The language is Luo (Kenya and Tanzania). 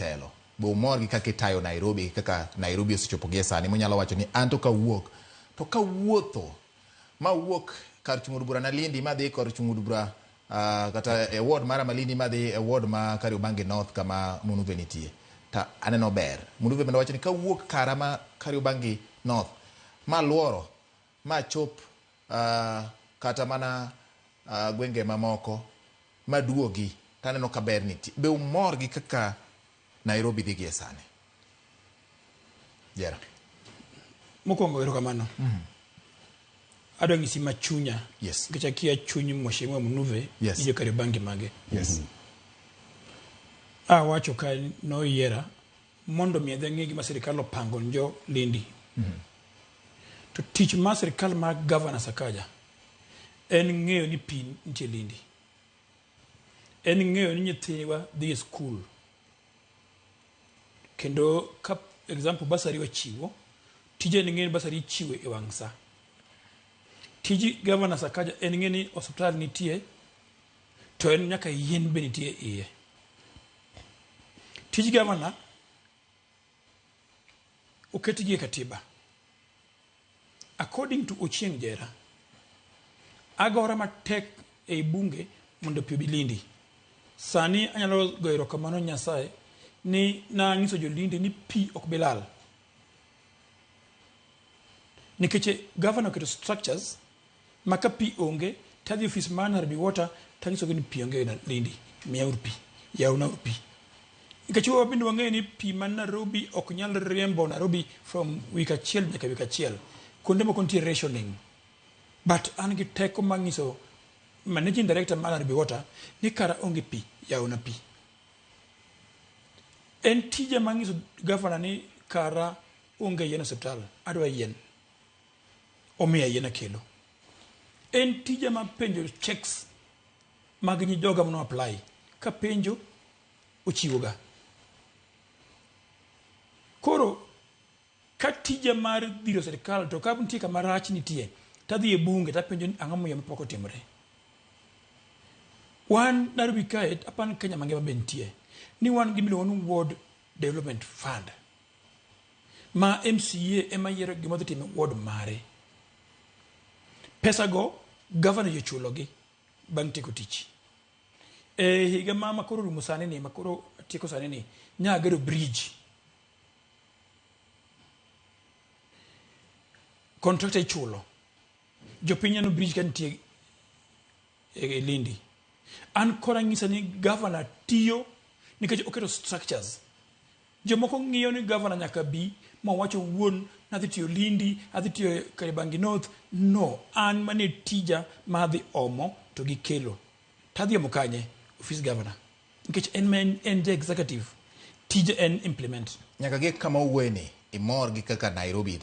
telo. Be umor gi kaka itayo Nairobi, kaka Nairobi osechopo gie sani munyalo wacho ni anto kawuok to kawuotho mawuok kar chung' od bura na Lindi madhi kar chung' od bura kata e ward mara ma Lindi madhi e ward ma Kariobangi North kama Munuve nitie to aneno ber. Munuve bende wacho ni kawuok kara ma Kariobangi North maluoro machop kata mana gwenge mamoko maduogi to aneno ka ber nitie. Be umor gi kaka Nairobi dhi gie sani? Jera. Mokwongo erokamano. Adwa nyisi machunya. Yes. Nikech akia chuny Mheshimiwa Munuve Yes. gi jo Kariobangi mage. Yes. Awacho ka noyiera mondo mi adhi ang'e gima sirikal opango ne jo Lindi. To tich mar sirikal mar Governor Sakaja en ng'eyo ni pi nitie Lindi. En ng'eyo ni nyithiwa dhi e skul. Kendo ka example bursary wachiwo, tije en ng'eyo ni bursary ichiwo e wang' sa. Tij Governor Sakaja en ng'eyo ni osiptal nitie to en nyaka yien be nitie iye. Tij governor oketgi e katiba. According to Ochieng' Jera, agora matek ei bunge mondo pi obi Lindi. Sani anyalo goyo erokamano Nyasaye ni nanyiso jo Lindi ni pi ok bi lal. Nikech governor oketo structures ma ka pi onge tadhi ofis mar Nairobi Water tanyisogi ni pi onge Lindi, miyauru pi, yawnauru pi. Nikech wabende wang'eyo ni pi man Nairobi ok nyal riembo Nairobi from week achiel nyaka week achiel. Kuonde moko nitie rationing. But an gi teko mar nyiso managing director mar Nairobi Water ni kara onge pi, yawna pi. En tija mar nyiso governor ni kara onge yien e osiptal, adwa yien. Omiya yien akelo. En tija mar penjo checks mag joga mano apply. Kapenjo, ochiwoga. Koro, ka tija mar dhiro sirikal to ka nitie kama rach nitie, tadhi e bunge tapenjo ni ang'o momiyo pok otimore. Wan Nairobi kae, apani Kenya mangima be nitie, ni wan gi miluongo ni Ward Development Fund ma MCA ema yiero gima odhi timo e ward mare. Pesa go governor jochulogi bang' tieko tich. E higa ma makoro rumo sani ni, makoro tieko sani ni, nya agero bridge. Contractor ichulo. Jopiny neno bridge ka nitie e Lindi. An koro anyisa ni governor tiyo nikech oketo structures. Jomoko ng'iyo ni governor nyaka bi ma wacho wuon nadhi tiyo Lindi, adhi tiyo Kariobangi North. No, an mane tija ma adhi omo to gikelo. Tadhi omo kanye? Office governor. Nikech en ma en ja executive, tije en implement. Nyaka gi kama owuoye ni imor gi kaka Nairobi dhi.